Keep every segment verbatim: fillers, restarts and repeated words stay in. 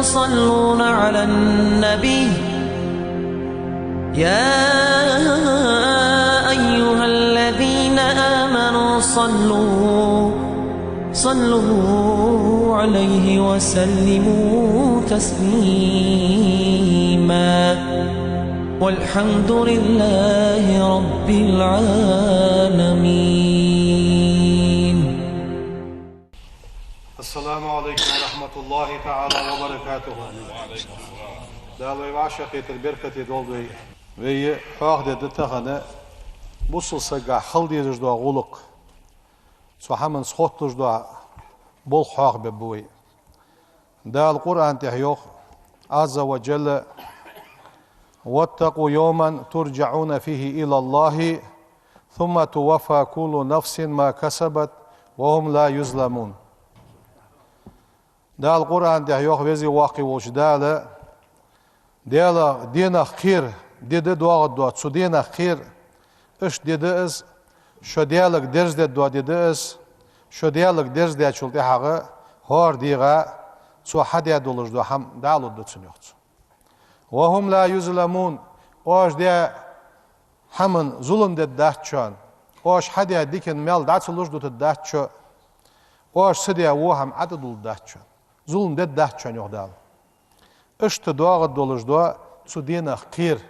يصلون على النبي، يا أيها الذين آمنوا صلوا، صلوا عليه وسلموا تسليما. والحمد لله رب العالمين. السلام عليكم ورحمة الله تعالى وبركاته. Дала вай вӀашагӀкхетар беркате долда вай. Вай хьоахадергда тахан бусалба сагагахьа хила дезаш дола гӀулакх, цу хӀаманца хотталуш дола болх хьоахабергба вай. Дала Къуръан тӀа йоах, Ӏазза ва Джалла: واتقوا يوما ترجعون فيه إلى الله ثم توفى كل نفس ما كسبت وهم لا يظلمون. Дала Къуръан тӀа йоах, Веза-Воккха волча Дала: Даьла денах кхера ди да доагӀаргдола, цу денах кхера, иштта ди да из, шо Даьлага дерзадергдола ди да из, шо Даьлага дерзадечул тӀехьагӀа хӀара дегӀа цо хьадаь долаш дола хӀама дӀалургда цунна, йоах цо. وهم لا يظلمون, оаш даь хӀаман зулам дергдац шоана, оаш хьадаь дикан маьл дӀа ца луш дутаргдац шо, оаш ца даь во хӀама Ӏа тӀадулларгдац шоана. Зулам дергдац шоана, йоах Дала. Иштта доагӀаргдолаш дола цу денах кхера,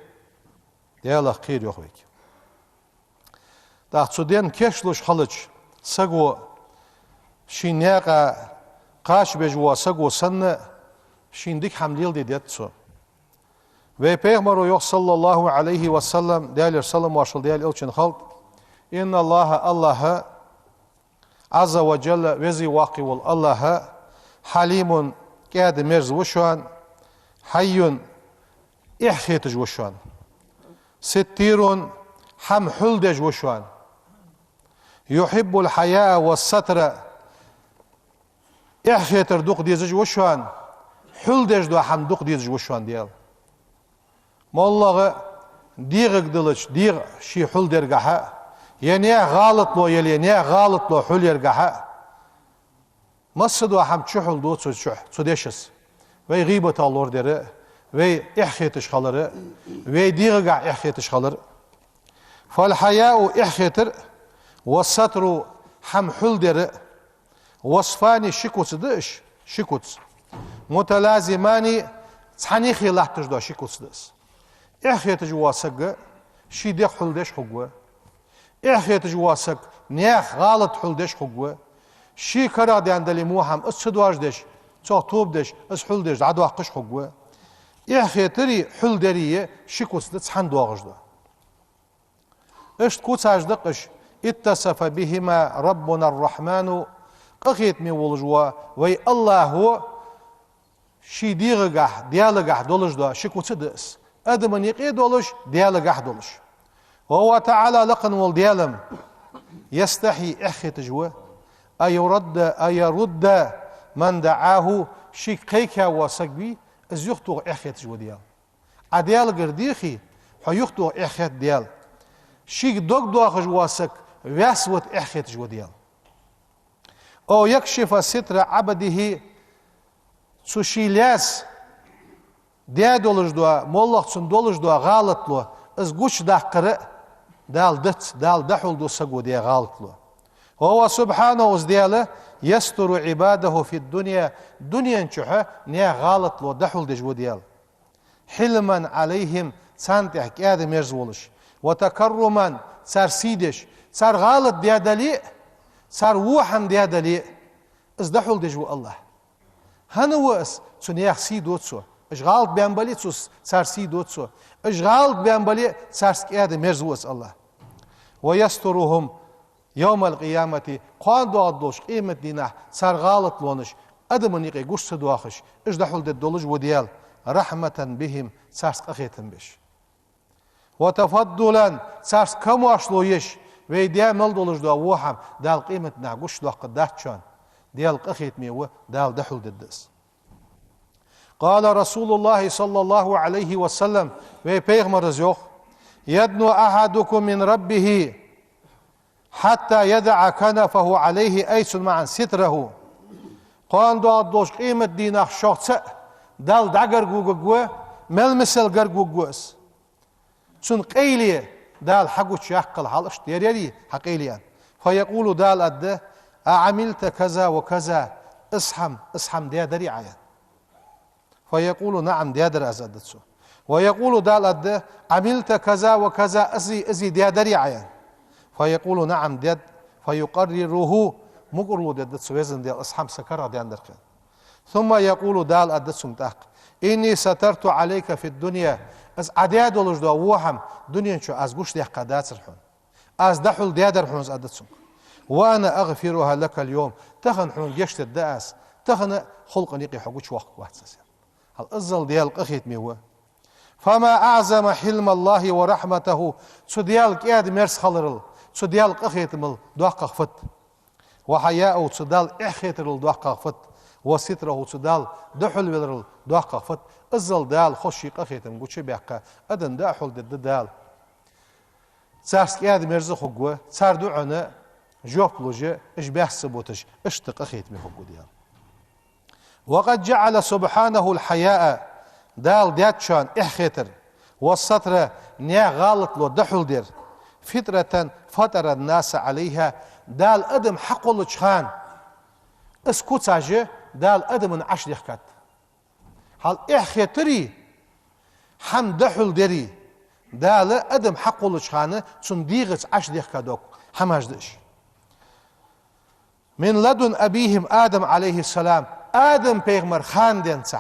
Даьлах кхера, йоах вайга. ТӀаккха цу денна кийчлуш хилча, саго ший наькъа кхача беш вола саго санна, шийна дика хӀама леладе деза цо. Вай Пайхамаро йоах, صلى الله عليه وسلم, Даьлера салам-моаршал Даьла Элчанна хилда: إن الله, АллахӀ, Ӏазза ва Джалла, Веза-Воккха вола АллахӀ, حليم, кӀаьда-мерза ва шоана, حي, эхь хеташ ва шоана, ستير, хӀама хьулдеш ва шоана, يحب الحياء والستر, эхь хетар дукха дезаш ва шоана, хьулдеш дола хӀама дукха дезаш ва шоана Даьла. МоллагӀа дегӀага диллача дегӀа ше хьулдергахьа, е наьха гӀалатло яле, наьха гӀалатло хьулъергахьа, массадола хӀама чухьулду цу чухь, цу дешаца. Вай гӀийбатах лорадар а, вай эхь хеташ хилар а, вай дегӀагахьа эхь хеташ хилар а. فالحياء, эхь хетар а, والستر, хӀама хьулдар а, وصفان, ши куц да уж, ши куц, متلازمان, цхьан юхе латташ дола ши куц да уж. Эхь хеташ вола саг ший дегӀ хьулдеш хургва. Эхь хеташ вола саг наьха гӀалат хьулдеш хургва. Ший карагӀдаьнна дале во хӀама, из ца доаржадеш, цох тоба деш, из хьулдеш дӀадоаккхаш хургва. Эхь хетари хьулдари ши куц да цхьана доагӀаш дола. Иштта куцаш да-кх уж: اتصف بهما ربنا الرحمن, къахетаме волаш вола вай АллахӀо ший дегӀагахьа, Даьлагахьа долаш дола ши куц да уж. Адаман юкъе долаш, Даьлагахьа долаш. وهو تعالى, лакха вола Даьла-м, يستحي, эхь хеташ ва, أن يرد، أن يرد من دعاه, шийга кхайка вола саг вий, из юхатоха эхь хеташ ва Даьла. Ӏа Даьлагара дехе, хьо юхатоха эхь хет Даьла. Шийга дог доахаш вола саг ваьсса вита эхь хеташ ва Даьла. أو يكشف ستر عبده, цу ший лаьца даь долаш дола, моллагӀа цунна долаш дола гӀалатло, из гучадаккхар а Дала дац, Дала дӀахьулду саго даь гӀалатло. وهو سبحانه, из Даьла, يستر عباده في الدنيا, дунен чухь наьха гӀалатло дӀахьулдеш ва Даьла. حلما عليهم, царна тӀехь кӀаьда-мерза волаш, وتكرما, цар сий деш, цар гӀалат даь дале а, цар во хӀама даь дале а, из дӀахьулдеш ва АллахӀ. ХӀана ва из? Цу наьха сий ду цо. Уж гӀалат баьнна бале а, цу с-, цар сий ду цо. Уж гӀалат баьнна бале а, царца кӀаьда-мерза ва из АллахӀ. ويسترهم يوم القيامة, кхоана доагӀаргдолча къематдийнахьа цар гӀалатлонаш адаман юкъе гуш ца доахаш, уж дӀахьулдергдолаш ва Даьла, رحمة بهم, царца къахетам беш. وتفضلا, царца камоаршало еш, вай даь мел долаш дола во хӀама Дала къематдийнахьа гучадоаккхаргдац шоана. Даьла къахетаме ва, Дала дӀахьулдергда из. قال رسول الله صلى الله عليه وسلم, вай Пайхамара йоах: يدنو أحدكم من ربه حتى يضع كنفه عليه, айса маӀан ستره. Кхоана доагӀаргдолча къематдийнахьа шух цаӀ Далла дӀагаргавугаргва, мел-масал гаргавугаргва из. Цун къайле Дала хьагучаяккхал хьал иштта деррига хьа къайле аьнна. فيقول, Дала аргда: «أعملت كذا وكذا؟» Из хӀама, из хӀама даьдарий Ӏа аьнна. فيقول: «نعم, даьдар аз», аргда цо. ويقول, Дала аргда: «عملت كذا وكذا؟» Из, из даьдарий Ӏа аьнна. فيقول: «نعم, даьд». فيقرره, мукӀарло дергда цо, Везан Даьла, из хӀама са карагӀдаьннадар аьнна. ثم يقول, Дала аргда цунга тӀаккха: «إني سترت عليك في الدنيا». Из Ӏа даь долаш дола во хӀама дунен чу аз гучадаьккха дацар хьона. Аз дӀахьулдаьдар хьона из, аргда цунга. «وأنا أغفرها لك اليوم». Тахан хьона гешт дергда аз. Тахан халкъа юкъе хьо гучавоаккхаргвац аз. Хьал иззал Даьла къахетаме ва. «فما أعظم حلم الله ورحمته». Цу Даьла кӀаьда-мерза хиларал, цу Даьла къахетамал доккхагӀа фуд. «وحياءه», цу Далла эхь хетарал доккхагӀа фуд. «وستره», цу Далла духьалваларал доккхагӀа фуд. Иззал Дала хоза ший къахетам гучабаьккха, адам дӀахьулдергда Дала. Царца кӀаьда-мерза хургва, цар дуӀанна жоп луш, уж баьсса буташ, иштта къахетаме хургва Даьла. «وقد جعل سبحانه الحياء», Дала даьд шоана эхь хетар, «والستر», наьха гӀалатло дӀахьулдар, «فطرة فطر الناس عليها», Дала адам хьакхоллача хана, из куцаш Дала адамна Ӏочудехкад. Хьал эхь хетарий, хӀама дӀахьулдарий, Дала адам хьакхоллача хана цун дегӀаца Ӏочудехка дола хӀамаш да уж. «من لدن أبيهم آدم عليه السلام», Адам пайхамара хана денз,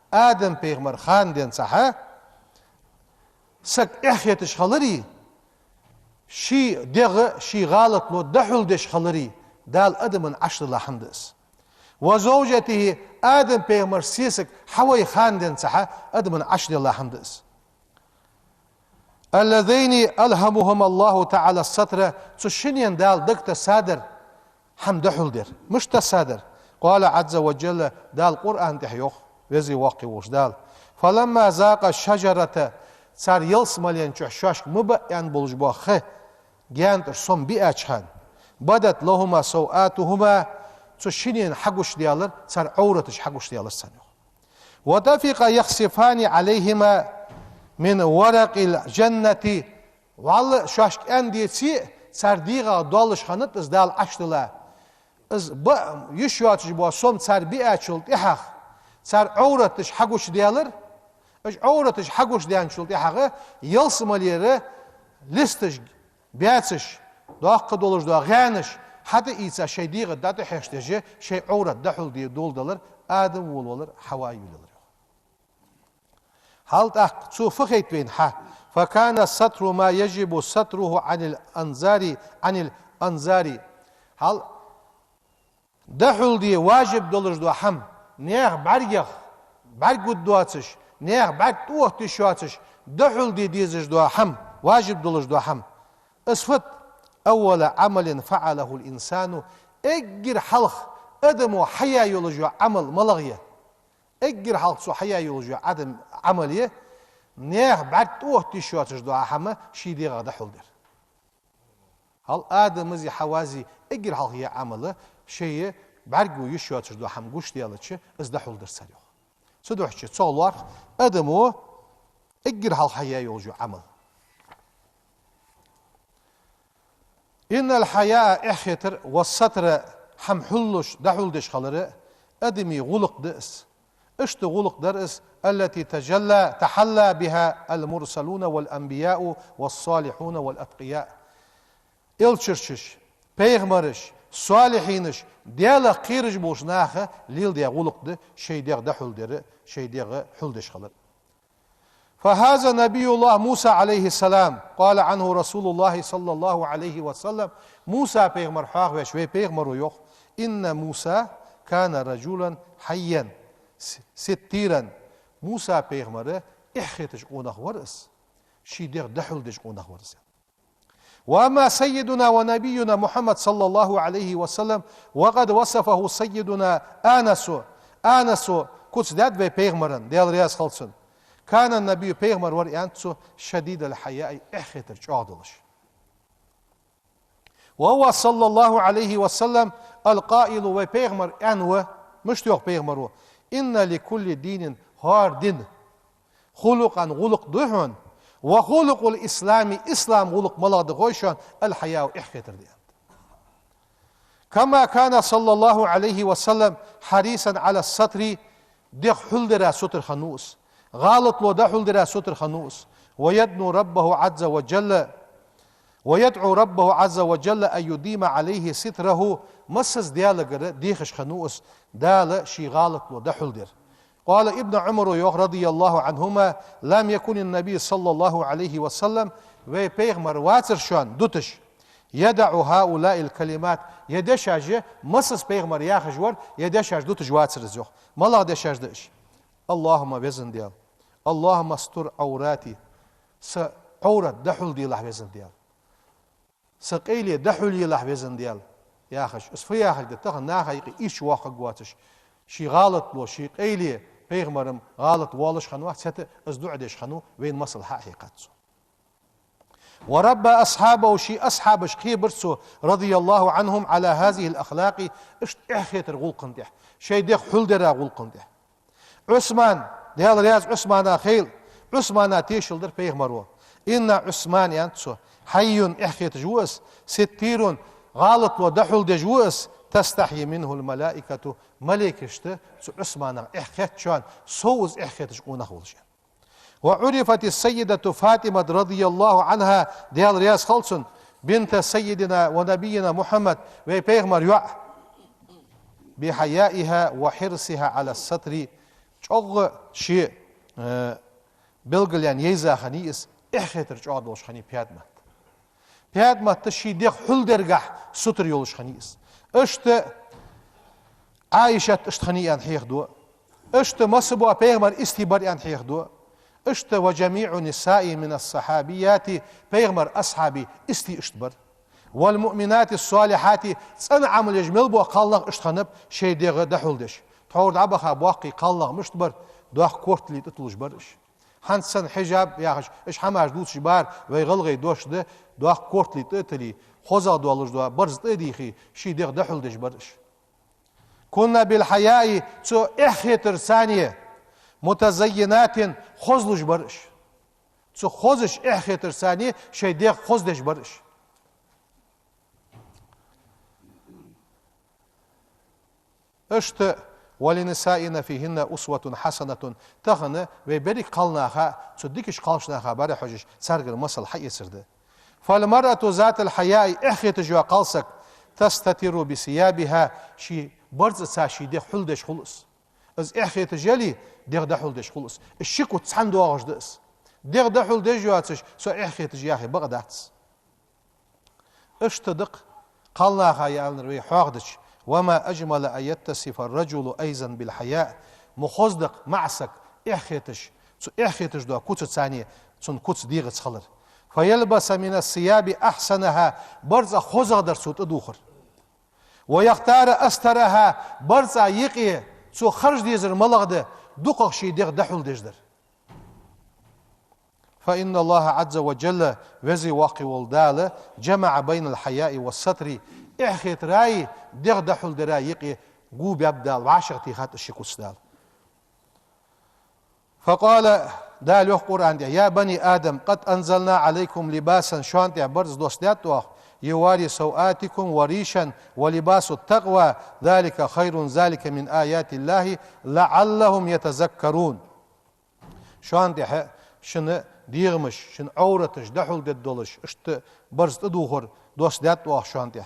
Адам пайхамара хана денз саг эхь хеташ хиларий, ший дегӀ, ший гӀалатло дӀахьулдеш хиларий, Дала адамна Ӏочудилла хӀама да из. «وزوجته», Адам пайхамара сесаг Хьавай хана денз адамна Ӏочудилла хӀама да из. «اللذين ألهمهما الله تعالى الستر», цу шиннена Дала дагатессадар хӀама дӀахьулдар. Мишта тессадар? «قال عز وجل», Дала Къуръана тӀа йоах, Веза-Воккха волча Дала: «فلما ذاقا الشجرة», цар ялсмален чу шоашка ма баа аьнна болаш бола хи, гаьна тӀара сом биача хана, «بدت لهما سوآتهما», цу шиннена хьагучадаьлар, цар Ӏовраташ хьагучадаьлар царна, йоах. «وطفقا يخصفان عليهما من ورق الجنة», вӀалла шоашка аьнна деце а, цар дегӀа долаш хиннад из Дала Ӏочудилла. Из баа йиш йоацаш бола сом цар биачул тӀехьагӀа, цар Ӏовраташ хьагучадаьлар, уж Ӏовраташ хьагучадаьнначул тӀехьагӀа ялсмалера листаш, баьцаш, доккха долаш дола гӀаьнаш хьатӀаийца, шоай дегӀа дӀатӀахьош деш, шоай Ӏоврат дӀахьулде доладелар Адам волавалар, Хьава йолавалар. Хьал тӀаккха цо фу хайт вайна хьа? «فكان الستر ما يجب ستره عن الأنظار، عن الأنظار». Хьал дӀахьулде важиб долаш дола хӀама, наьха бӀаргех бӀаргагургдоацаш, наьха бӀарг тӀаоттаде йиш йоацаш, дӀахьулде дезаш дола хӀама, важиб долаш дола хӀама. Из фуд? «أول عمل فعله الإنسان», эггара хьалха адамо хьаяь йолаш йола Ӏамал малагӀа я? Эггара хьалха цо хьаяь йолаш йола Ӏадам Ӏамал я, наьха бӀарг тӀаоттаде йиш йоацаш дола хӀама ший дегӀа дӀахьулдар. Хьал Адамази Хьавази эггара хьалха яь Ӏамал, шоай бӀаргаго йиш йоацаш дола хӀама гучадаьлча, из дӀахьулдар цар, йоах. Цудухьа цох лоархӀ адамо эггара хьалха хьаяь йолаш йола Ӏамал. «إن الحياء», эхь хетар, «والستر», хӀама хьуллуш, дӀахьулдеш хилар, адамий гӀулакх да из. Иштта гӀулакх дар из, «التي تجلى، تحلى بها المرسلون والأنبياء والصالحون والأتقياء». Элчарчаш, пайхамараш, солихьинаш, Даьлах кхераш болча наха леладаь гӀулакх да шоай дегӀ дӀахьулдар, шоай дегӀ хьулдеш хилар. «فهذا نبي الله موسى عليه السلام، قال عنه رسول الله صلى الله عليه وسلم». Муса пайхамар хьоахавеш вай пайхамаро йоах: «إن موسى كان رجلا حيا س-، ستيرا». Муса пайхамар эхь хеташ къонах вар из, ший дегӀ дӀахьулдеш къонах вар из. «وأما سيدنا ونبينا محمد صلى الله عليه وسلم، وقد وصفه سيدنا أنس». Анаса куц даьд вай пайхамара, Даьла раьза хилва цунна. «كان النبي», пайхамар вар, аьннад цо, «شديد الحياء», эхь хетар чӀоагӀа долаш. «وهو صلى الله عليه وسلم القائل», вай пайхамар аьннад, мишта йоах пайхамаро: «إن لكل دين хӀара дина, خلقا, гӀулакх да хьона, وخلق الإسلام, ислама гӀулакх малагӀа да хой шоана, الحياء, эхь хетар да, аьннад. كما كان صلى الله عليه وسلم حريصا على الستر, дегӀ хьулдара сутара хиннав из, гӀалатло дӀахьулдара сутара хиннав из, ويدعو ربه عز وجل ويدعو ربه عز وجل أن يديم عليه ستره, массаза Даьлагара дехаш хиннав из, Дала ший гӀалатло дӀахьулдер. قال ابن عمر, йоах, رضي الله عنهما: لم يكن النبي صلى الله عليه وسلم, вай пайхамар вацар шоана дуташ, يدع هؤلاء الكلمات, ер дешаш, массаза пайхамар яхаш вар, ер дешаш дуташ вацар из, йоах. МалагӀа дешаш да уж? اللهم, Веза Даьла, اللهم استر عوراتي, са Ӏоврат дӀахьулделахь, Веза Даьла. Са къайле дӀахьулъелахь, Веза Даьла, яхаш. Из фу яхилга да? Тахан наха юкъе ийрча воаккхаргвоацаш, ший гӀалатло, ший къайле пайхамара гӀалат воалаш хиннавац, цхьатта из дуӀа деш хиннав, вайна масал хьахьекхад цо. وربى أصحابه, ший асхьабаш кхебар цо, رضي الله عنهم, على هذه الأخلاق, иштта эхь хетара гӀулакха тӀа, шоай дегӀ хьулдара гӀулакха тӀа. Ӏусман, Даьла раьза Ӏусманах хийла, Ӏусмана тешал дир пайхамаро. إن عثمان, аьннад цо, حي, эхь хеташ ва из, ستير, гӀалатло дӀахьулдеш ва из, تستحي منه الملائكة, малейкашта цу Ӏусманах эхь хет шоана, сов из эхь хеташ къонах волаш. وعرفت السيدة فاطمة رضي الله عنها, Даьла раьза хилва цунна, بنت سيدنا ونبينا محمد, вай пайхамара йоӀ, بحيائها وحرصها على الستر, чӀоагӀа ший, э, белгалъяь йовза хиннай из, эхь хетар чӀоагӀа долаш хиннай Пятмат. Пятмат ший дегӀ хьулдаргахь сутара йолаш хиннай из. Иштта Ӏайшат иштта хиннай аьнна хьехаду. Иштта масса бола пайхамар истий бар аьнна хьехаду. Иштта وجميع النساء من الصحابيات, пайхамара асхьабий истий иштта бар. والمؤمنات الصالحات, цӀена Ӏамал еш мел бола кхалнах иштта хиннаб, шоай дегӀ дӀахьулдеш. Тхьовра дӀабаха боккхий кхалнах мишта бар, доккха корта тӀа туллаш бар уж. ХӀанз санна хьиджаб яхаш, уж хӀамаш дувцаш бар, вай гӀалгӀай дош да, доккха корта тӀа а тилле, хозагӀа долаш дола барзкъа тӀа а дийхе, ший дегӀ дӀахьулдеш бар уж. كن بالحياء, цу эхь хетарца, متزينات, хозлуш бар уж. Цу хозача эхь хетарца шоай дегӀ хоздеш бар уж. Иштта, ولنسائنا فيهن أسوة حسنة. Тахан вай берригача кхалнаха, цу дикача кхалнаха бӀарахьежаш, царгара масал хьаэцар да. فالمرأة ذات الحياء, эхь хеташ йола кхалсаг, تستتر بثيابها, ший барзкъаца ший дегӀ хьулдеш хул из. Из эхь хеташ яле, дегӀ дӀахьулдеш хул из. Из ши куц цхьана доагӀаш да из. ДегӀ дӀахьулдеш йоацаш, со эхь хеташ я яхе бакъ дац. Иштта да-кх кхалнаха аьннар вай хьоахадича: وما أجمل أن يتصف الرجل أيضا بالحياء. Ма хоза да-кх маӀа саг эхь хеташ, цу эхь хеташ дола куцаца цун куц дегӀаца хилар. فيلبس من الثياب أحسنها, барзкъа хозагӀдар цо тӀадувхар. ويختار أسترها, барзкъа юкъе цо харжа дезар малагӀа да, дукхагӀа ший дегӀ дӀахьулдеш дар. فإن الله عز وجل, Веза Воккха вола Дала, جمع بين الحياء والستر, эхь хетареи дегӀ дӀахьулдареи юкъе гу баьб Дала, вӀашагӀтехад уж ши куц Дала. فقال, Дала йоах Къуръан тӀа: يا بني آدم قد أنزلنا عليكم لباسا, шоана тӀа барзкъа доссадаьд оаха, يواري سوآتكم وريشا ولباس التقوى ذلك خير ذلك من آيات الله لعلهم يتذكرون. Шоана тӀа шун дегӀамаш, шун Ӏовраташ дӀахьулдергдолаш, иштта барзкъа тӀадувхар доссадаьд оаха шоана тӀа.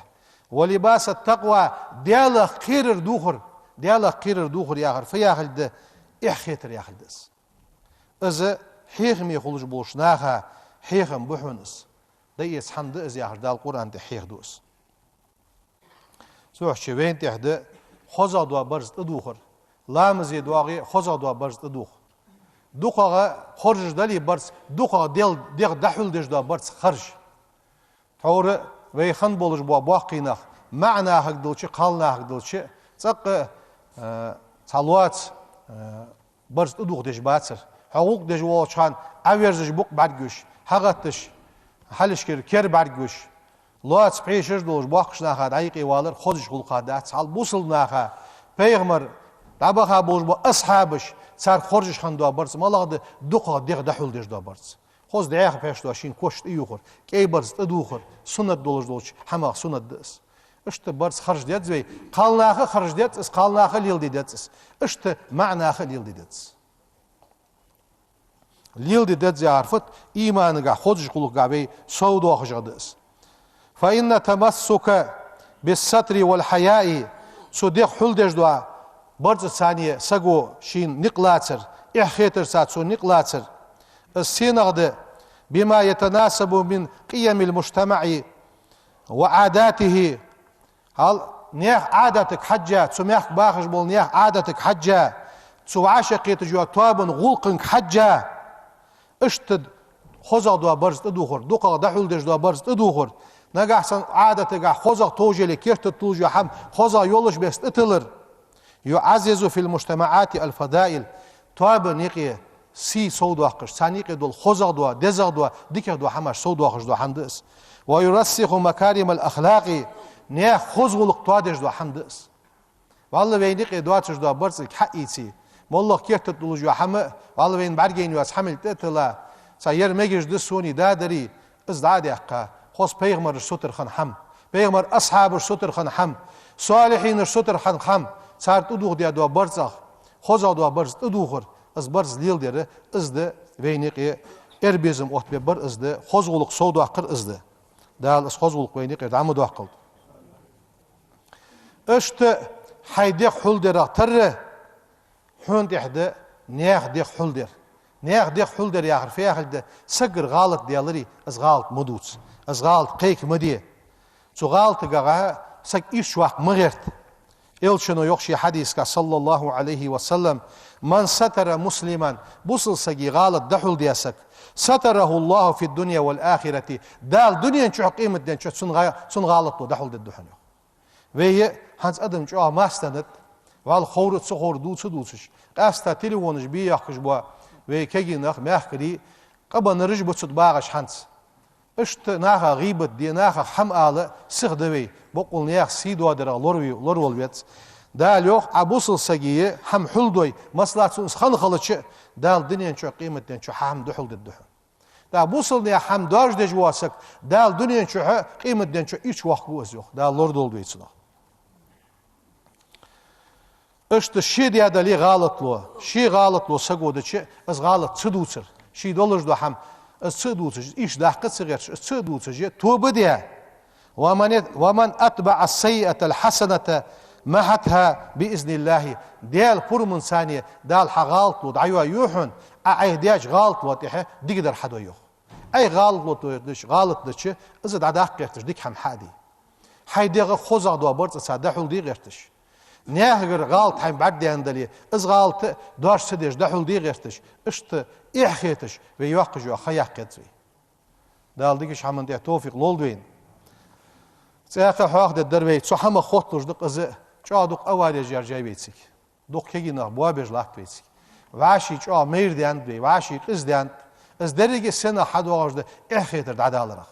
ولباس التقوى, Даьлах кхерар дувхар, Даьлах кхерар дувхар яхар фу яхилга да? Эхь хетар яхилга да из. Из хьехаме хулаш болча наха хьехам ба хьона из. ДӀаэца хӀама да из яхаш, Дала Къуръан тӀа хьехаду из. Цудухьа вайна тӀехь да хозагӀа дола барзкъа тӀадувхар. Ламазе доагӀе хозагӀа дола барзкъа тӀадувха. ДукхагӀа хоржаш дале барзкъа, дукхагӀа дел-, дегӀ дӀахьулдеш дола барзкъа харжа. Тхьовра вай хинна болаш бола боккхий нах, маӀа нахага долча, кхалнахага долча, цӀаккха, э, цхьа лоаца, э, барзкъа тӀадувхадеш бацар. Хьо гӀулакх деш волча хана Ӏоверзаш букъ бӀаргагуш, хьагӀатташ, хьалхашкара кер бӀаргагуш, лоаца пхьешаш долаш боккхача наха дӀаюкъевалар хозача гӀулакха дац. Хьал бусалба наха, пайхамар дӀабаха болаш бола асхьабаш, Цар хоржаш хинна дола барзкъа малагӀа да? ДукхагӀа дегӀ дӀахьулдеш дола барзкъа. Хоза дӀаьха пхьош дола шин кош тӀаювхар, кӀай барзкъа тӀадувхар, суннат долаш долча хӀамах суннат да из. Иштта барзкъа харжа деза вай, кхалнаха харжа деза из, кхалнаха леладе деза из. Иштта маӀа наха леладе деза из. Леладе деза яхар фуд? Иманагахь, хозача гӀулакхагахь вай совдоахаш да из. فإن التمسك بالستر والحياء, цу дегӀ хьулдеш дола барзкъаца саго шийна никъ лацар, эхь хетарца цо никъ лацар, из сенах да? بما يتناسب من قيم المجتمع وعاداته. Хьал наьха Ӏадатага хьежжа, цу мехка бахаш бола наьха Ӏадатага хьежжа, цу вӀашагӀкхеташ йола тоабан гӀулакхага хьежжа, иштта хозагӀа дола барзкъа тӀадувхар, дукхагӀа дӀахьулдеш дола барзкъа тӀадувхар, нагахьа санна Ӏадатагахь хозагӀа товжале, керта тӀа туллаш йола хӀама хозагӀа йолаш беса тӀатиллар. يعزز في المجتمعات الفضائل. Тоабан юкъе сий совдоаккхаш, царна юкъе дола хозагӀа дола, дезагӀа дола, дикагӀа дола хӀамаш совдоахаш дола хӀама да из. ويرسخ مكارم الأخلاق. Наьха хоза гӀулакх тоадеш дола хӀама да из. Валлахӏи, вайна юкъе доацаш дола барзкъа хьаийце, моллагӀа керта тӀа дуллаш йола хӀама, валлахӏи, вайна бӀаргайна йоаца хӀамал тӀатилла, цхьа ер мегаш да сона, да дарий, из дӀа а даьккха, хоза пайхамараш сутара хинна хӀама, пайхамара асхьабаш сутара хинна хӀама, солихьинаш сутара хинна хӀама, цар тӀадувхаш дола барзкъа, хозагӀа дола барзкъа тӀадувхар, из барзкъа леладер, из да вайна юкъе эр безам оттабе бар, из да хоза гӀулакх совдоаккхар, из да. Дала из хоза гӀулакх вайна юкъера дӀа ма доаккхалда. Иштта хьай дегӀ хьулдерах тарра, хьона тӀехьа да наьха дегӀ хьулдер. Наьха дегӀ хьулдер яхар фу яхилга да? Саггара гӀалат даьларе, из гӀалат ма дувца, из гӀалат кхайка ма де. Цу гӀалатагахь саг ирча ваккха ма гӀерта. Элчано йоах ший хьадисагахь, صلى الله عليه وسلم: من ستر مسلما, бусалба сага гӀалат дӀахьулдаь саг, ستره الله في الدنيا والآخرة, Дала дунен чухь а къематден чухь а цун гӀа-, цун гӀалатло дӀахьулдергда хьона, йоах. Вай хӀанз адам чӀоагӀа мастана да, валлахӏи, ховр а ца ховр, дувца а дувцаш, къаьстта телефонаш бе йоахкаш бола вай кегий нах, мехкарий, къабанараш ба цу тӀа багӀаш хӀанз. Иштта наха гӀийбат де, нахах хӀама ала сиха да вай, боккъал наьха сий доадарах лораве-, лоравала веза. Дала йоах: Ӏа бусалба сага хӀама хьулдой, масала, цунна из хала хилча а, Дала дунен чухь а къематден чухь а хьа хӀама дӀахьулдергда хьона. ТӀаккха бусалба наьха хӀама доаржадеш вола саг Дала дунен чухь а къематден чухь а ирча воаккхаргва из, йоах. Дала лорадолда вай цунах. Иштта ше даь дале гӀалатло, ше гӀалатло саго дича, из гӀалат ца дувцар, ший долаш дола хӀама из ца а дувцаш, иштта даккха а ца гӀерташ, из ца а дувцаш, тоба де. ومن، ومن أتبع السيئة الحسنة محتها بإذن الله. Даьла пурамаца Дала хьа гӀалатло дӀайоаю хьона, Ӏа Ӏайха даьча гӀалатло тӀехьа дикадар хьадой, йоах. Ӏайха гӀалатло тойташ, гӀалат дича, из дӀадаккха гӀерташ, дика хӀама хьа а де. Хьай дегӀ хозагӀа дола барзкъаца дӀахьулде гӀерташ. Наьхагара гӀалат хьайна бӀаргадайна дале, из гӀалат доаржа ца деш дӀахьулде гӀерташ. Иштта эхь хеташ, вай йоаккхаш йола ха яккха еза вай. Дала дикача хӀаман тӀа товфикъ лолда вайна. ЦӀаькха хьоахадергдар вай, цу хӀамах хотталуш да-кх из, чӀоагӀа дукха авареш яржай вайцига. Дукха кегий нах боабеш латт вайцига. ВӀаший чӀоагӀа майра даьннад вай, вӀаший къиза даьннад. Из деррига сенах хьадоагӀаш да? Эхь хетар дӀадаларах.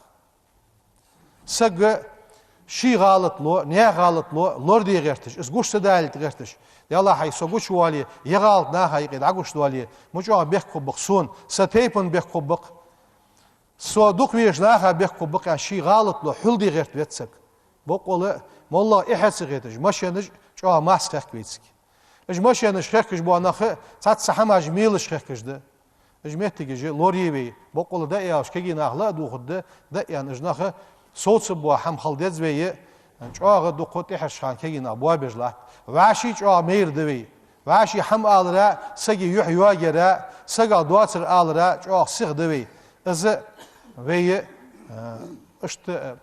Сага ший гӀалатло, наьха гӀалатло лораде гӀерташ, из гуш ца далийта гӀерташ. Делахь, хьай со гучавоале, е гӀалат наха юкъе дӀагуш доале, ма чӀоагӀа бехк хургба-кх сона, са тайпан бехк хургба-кх. Со дукха везаш наха бехк хургба-кх аьнна, ший гӀалатло хьулде гӀерта веза саг. Боккъала, моллагӀа эхь а ца хеташ, машенаш чӀоагӀа масса хехк вайцига. Уж машенаш хехкаш бола нах а, цхьацца хӀамаш мелаш хехкаш да. Уж моттигаш лорае вай, боккъала дӀа а яьлча, кегий наха ла а дувхаргда, дӀа а яьнна, уж нах совцаргбола хӀама хила деза вай, чӀоагӀа дукха тӀехьарча хана кегий нах боабеш латт. ВӀаший чӀоагӀа майра да вай. ВӀаший хӀама алара, сага юхь йоагаяра, сагах доацар алара чӀоагӀа сиха да вай. Из вай, э, иштта, э,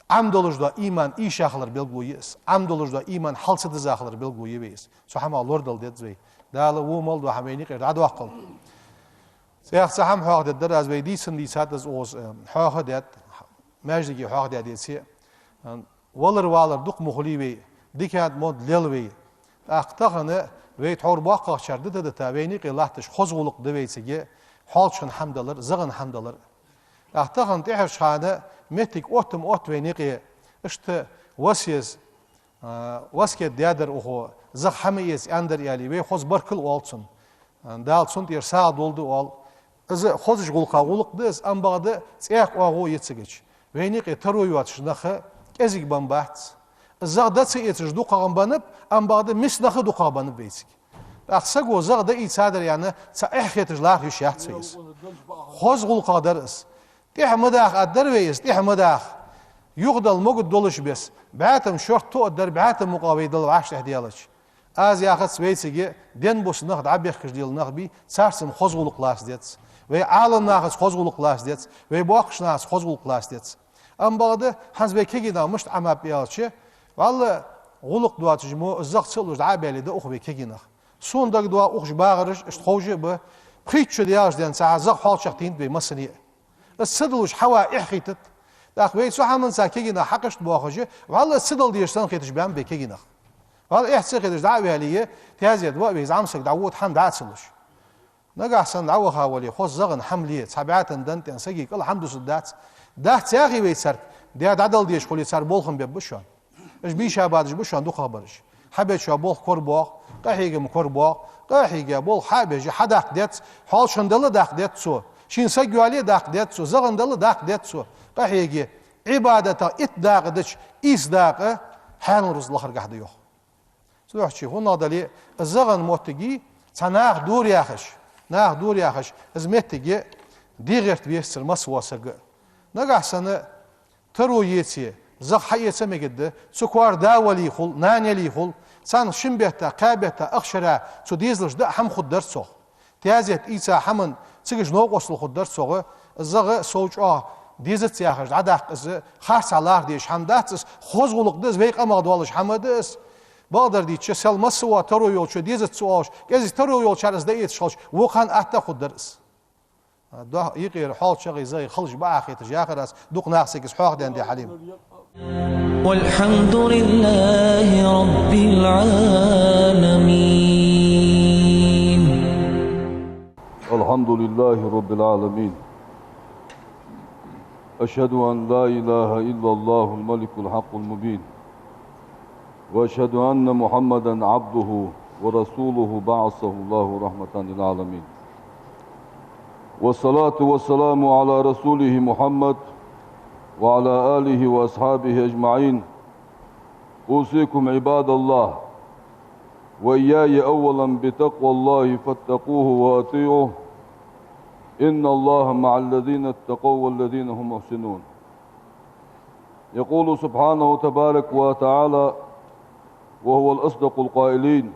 Ӏам долаш дола иман ийша хилара белгало я из. Ӏам долаш дола иман хьал ца диза хилара белгало я вай из. Цу хӀамах лорадала деза вай. Дала во мел дола хӀама вайна юкъера дӀадоаккхалда. ЦӀаькха цхьа хӀама хьоахадергдар аз, вай дийцар дийцад аз укхаза, э, хьоахадаьд, маьждиге хьоахадаьдеце, э, валар-валар дукха ма хулий вай, дикан мотт лел вай. ТӀаккха тахан вай тхьовра боккхагӀчар дита-дита, вайна юкъе латташ хоза гӀулакх да вайцига, хьоалча хана хӀама далар, захан хӀама далар. ТӀаккха тахан тӀехьарча хана моттиг отта ма отт вайна юкъе, иштта вац еза, А, васкет даьдар укхо, зах хӀама эца аьннадар аьле, вай хоза баркал оал цунна. А, Дала цунна тӀера сагӀа долда оал. Из хозача гӀулакха гӀулакх да из, ам бакъда цӀаькха оагӀув я цига. Вайна юкъе таро йоацаш нах кӀезига беннабац. Из зах даца эцаш дукхагӀа беннаб, ам бакъда миска нах дукхагӀа беннаб вайцига. ТӀаккха саго зах даийцадар аьнна, цхьа эхь хеташ лархӀа йиш яц вай из. Хоза гӀулакхах дар из. ТӀехьа ма даха, аргдар вай из, тӀехьа ма даха. Юхадала могаш долаш беса, бӀаь там шортта тоъаргдар, бӀаь тама мукъагӀа вай Дала вӀаштӀехьадаьлча. Аз яхац вайцига денна-бусалба нах дӀабехкаш лела нах бий, царца-м хоза гӀулакх лаца деза. Вай Ӏаламнахаца хоза гӀулакх лаца деза. Вай боккхийча нахаца хоза гӀулакх лаца деза. Ам бакъда, хӀанз вай кегий нах мишта Ӏамаб аьлча, валлахӀи, гӀулакх доацаш мо, зах ца луш дӀа а баьле, да укх вай кегий нах. Сона дагадоагӀа укх чу багӀараш, иштта ховш а ба, пхийтта шу даьлча денз цхьа зах хьоалчагӀа тийна вай массане а. Из ца далуш хьава эхь хийтад. ТӀаккха вай цу хӀаманца кегий нах хьакхашта боахаш, валлахӀи, из ца дала дезаш санна хеташ баьннаб вай кегий нах. ВаллахӀи, эхь ца хеташ дӀа а ваьле, таьзета ва а вай, зӀамсаг дӀавода, хӀама дӀа а ца луш. Нагахьа санна дӀаваха вале, хоза зӀагӀан хӀама ле, цхьа бӀаь там денна тӀа сага кӀал хӀама дусаргдац. Дац яхе вай царга, даь дӀадала дезаш хуле, цар болх-м бергба шоана. Уж бийша бадаш ба шоана дукхагӀбараш. Хьабеча болх корабоагӀа, къахьега-м корабоагӀа, къахьега болх хьа а беш, хьадаккха деза, хьоалчагӀа дала даккха деза цо, шийна саг йоалае даккха деза цо, зӀагӀа дала даккха деза цо, къахьега. Ӏибадатах итт дакъа дича, ийс дакъа хьанал рузкъа лахаргахьа да йоах. Цудухьа хӀанна дале а, из зӀагӀан моттиге цхьа нах дора яхаш, нах дора яхаш, из моттиге де гӀерта везацар масса вола саг а. Нагахьа санна таро еце, зах хьаэца мегаргда, цу коара да вале хул, нана яле хул, царна шин бетта, кхаь бетта, ах шера цу дезалашта даа хӀама хургдар цох. Таьзет ийца хӀаман цига новкъостал хургдар цох, зах сов чӀоагӀа дезац яхаш дӀадаккха из харцахьа лархӀа дезаш хӀама дац из, хоза гӀулакх да из, вай къамах доаллаш хӀама да из. Бакъдар дийцача, сел масса а таро йолчо дезац ца оалаш, кӀезига таро йолчар из дӀаэцаш хилча, вокхан атта а хургдар из. Дох-, юкъера хьоалчагӀеи зӀагӀеи халаш ба Ӏа хеташ яхар аз, дукха нах сага из хьоахадаьннад, Хьалим. والحمد لله رب العالمين. الحمد لله رب العالمين. أشهد أن لا إله إلا الله الملك الحق المبين. وأشهد أن محمدا عبده ورسوله بعثه الله رحمة للعالمين. والصلاة والسلام على رسوله محمد وعلى آله وأصحابه أجمعين. أوصيكم عباد الله وإياي أولا بتقوى الله فاتقوه وأطيعوه. إن الله مع الذين اتقوا والذين هم محسنون. يقول سبحانه تبارك وتعالى وهو الأصدق القائلين: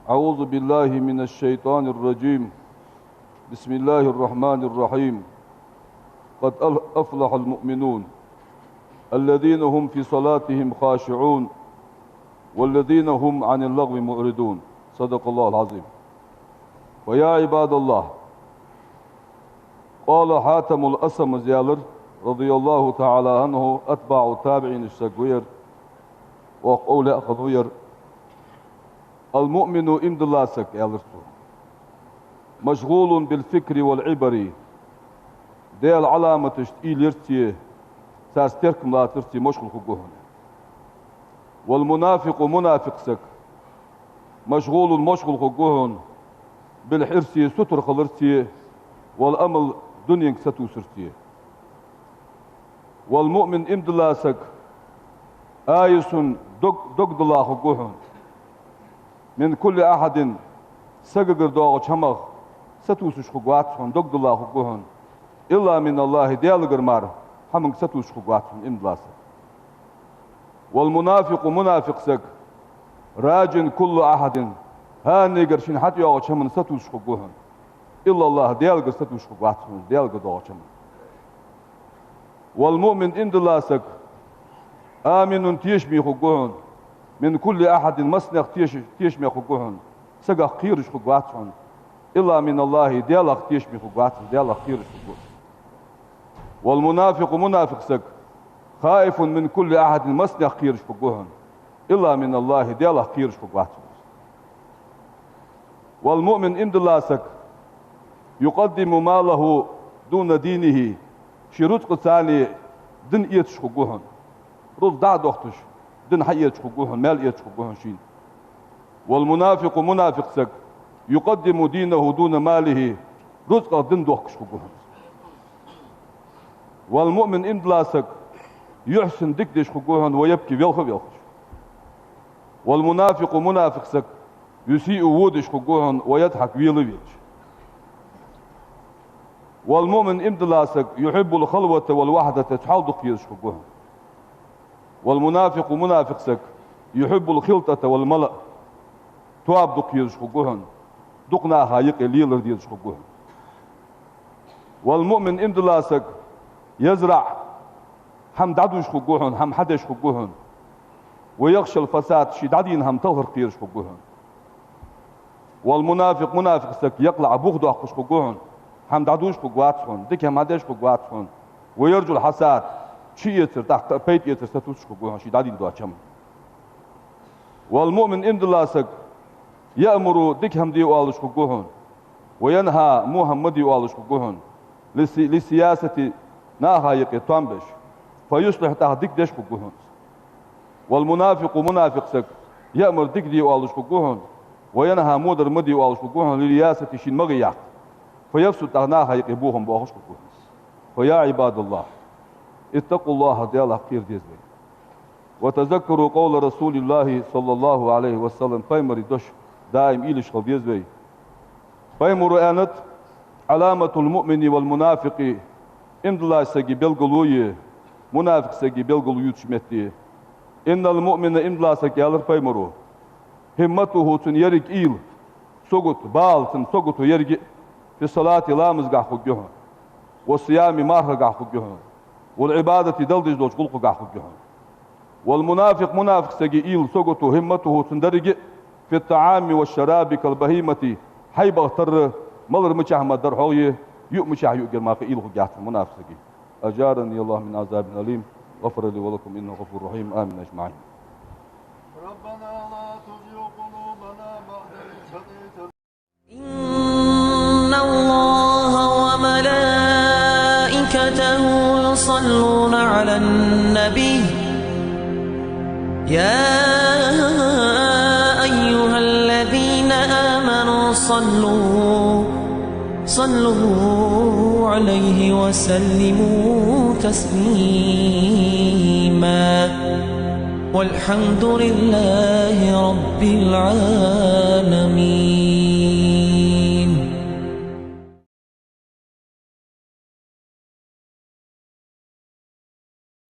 أعوذ بالله من الشيطان الرجيم. بسم الله الرحمن الرحيم. قد أفلح المؤمنون الذين هم في صلاتهم خاشعون والذين هم عن اللغو معرضون. صدق الله العظيم. ويا عباد الله، قال حاتم الأصم, из аьлар, رضي الله تعالى عنه, атбаӀу табиӀинаш саг ва ер, воккха овлияъ хиннав ер: المؤمن, иман дилла саг, аьлар цо, مشغول بالفكر والعبر, Даьла Ӏаламаташта уйла ярца, царца теркам лацарца машгӀул хургва хьона. والمنافق, мунафикъ саг, مشغول, машгӀул хургва хьона, بالحرص, сутара хиларца, والأمل, дуненга сатувсарца. والمؤمن, иман дилла саг, آيس, дог, дог дилла хургва хьона, من كل أحد, сагагара доагӀача хӀамах сатувсаш хургвац хьона, дог дилла хургва хьона, إلا من الله, Даьлагара мара хӀаманга сатувсаш хургвац хьона, иман дилла саг. والمنافق, мунафикъ саг, راج كل أحد, хӀаранегара шийна хьатӀайоагӀача хӀаманна сатувсаш хургва хьона, إلا الله, Даьлагара сатувсаш хургвац хьона, Даьлагара доагӀача хӀаманна. والمؤمن, иман дилла саг, آمن, тешаме хургва хьона, من كل أحد, массанех теш-, тешаме хургва хьона, сагах кхераш хургвац хьона, إلا من الله, Даьлах тешаме хургвац хьона, Даьлах кхераш хургва. والمنافق, мунафикъ саг, خائف من كل أحد, массанех кхераш хургва хьона, إلا من الله, Даьлах кхераш хургвац хьона. والمؤمن, иман дилла саг, يقدم ماله دون دينه, ший рузкъаца цхьана дин эцаш хургва хьона. Рузкъа дӀа а дохийташ, Дин хьаэцаш хургва хьона, маьл эцаш хургва хьона шийна. والمنافق, мунафикъ саг, يقدم دينه دون ماله, рузкъах дин дохкаш хургва хьона. والمؤمن, иман дилла саг, يحسن, дика деш хургва хьона, ويبكي, велха а велхаш. والمنافق, мунафикъ саг, يسيء, во деш хургва хьона, ويضحك, вела а велаш. والمؤمن, иман дилла саг, يحب الخلوة والوحدة, цхьоал дукха езаш хургва хьона. والمنافق, мунафикъ саг, يحب الخلطة والملأ, тоаба дукха езаш хургва хьона, дукха наха юкъе лелар дезаш хургва хьона. والمؤمن, иман дилла саг, يزرع, хӀама дӀадувш хургва хьона, хӀама хьадеш хургва хьона, ويخشى الفساد, ше дӀадийна хӀама талхар кхераш хургва хьона. والمنافق, мунафикъ саг, يقلع, бух доаккхаш хургва хьона, хӀама дӀадувш хургвац хьона, дика хӀама хьадеш хургвац хьона, ويرجو الحساد, ше эцар, тӀаккха пайда эцар сатувсаш хургва хьона, ше дӀадийна доаца хӀама. والمؤمن, иман дилла саг, يأمر, дика хӀама де оалаш хургва хьона, وينهى, во хӀама ма де оалаш хургва хьона, للس-, للسياسة, наха юкъе тоам беш, فيصلح, тӀаккха дика деш хургва хьона. والمنافق, мунафикъ саг, يأمر, дика де оалаш хургва хьона, وينهى, во дар ма де оалаш хургва хьона, للرياسة, шийна магӀа яккха, فيفسد, тӀаккха наха юкъе бохам боахаш хургва хьона. فيا عباد الله، اتقوا الله, Далах кхера деза вай. وتذكروا قول رسول الله صلى الله عليه وسلم, пайхамара дош даим уйла еш хила деза вай. Пайхамара аьннад: علامة المؤمن والمنافق, иман дилла сага белгало а, мунафикъ сага белгало а ювцаш метте. إن المؤمن, иман дилла саг, аьлар пайхамара, همته, цун еррига уйла, сагото, бала цун сагото еррига а, في الصلاة, ламазагахьа хургья хьона, والصيام, мархагахьа хургья хьона, والعبادة, Далла деза долча гӀулакхагахьа хургья хьона. والمنافق, мунафикъ сага уйла, сагото, همته, цун деррига а, في الطعام والشراب كالبهيمة, хьайбах тара, малар мичахьа ма дар хьогӀ, юа мичахьа юагӀ, ер мара кхы уйла хургьяц мунафикъ сага. أجارني الله من عذاب أليم، غفر لي ولكم إنه غفور رحيم. آمين أجمعين. ربنا لا تزغ قلوبنا بعد إذ هديتنا. إن الله وملائكته يصلون على النبي. يا أيها الذين آمنوا صلوا، صلوا عليه وسلموا تسليما. والحمد لله رب العالمين.